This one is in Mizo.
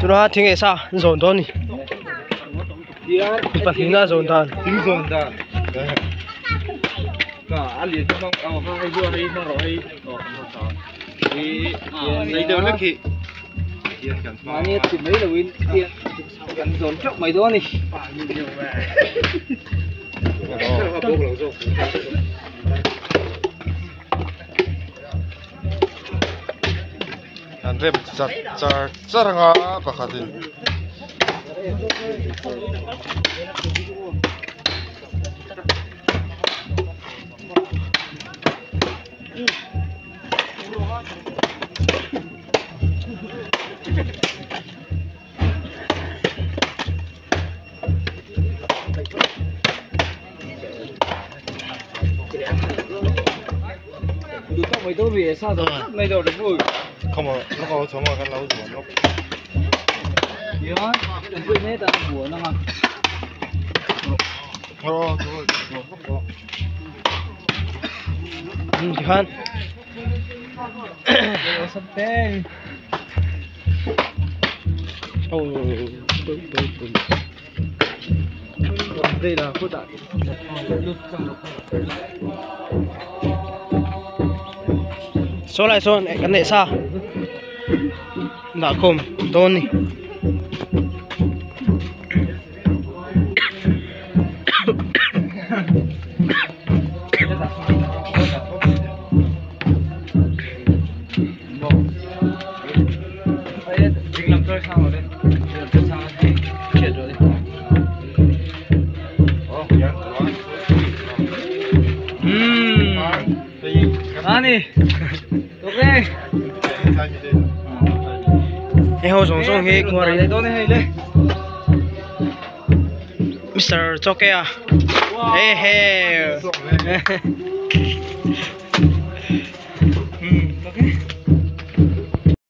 Tuna thing eh sa an zawn dawn a ni pahnihna a zawn dan. Thing zawn dan. An rem chat char char anga pakhatin. Tikhan saw lai sawn kan neih sa dah khawm dawn a ni. Hei ho zawng zawng hi khuar in Mister Chawkea he he.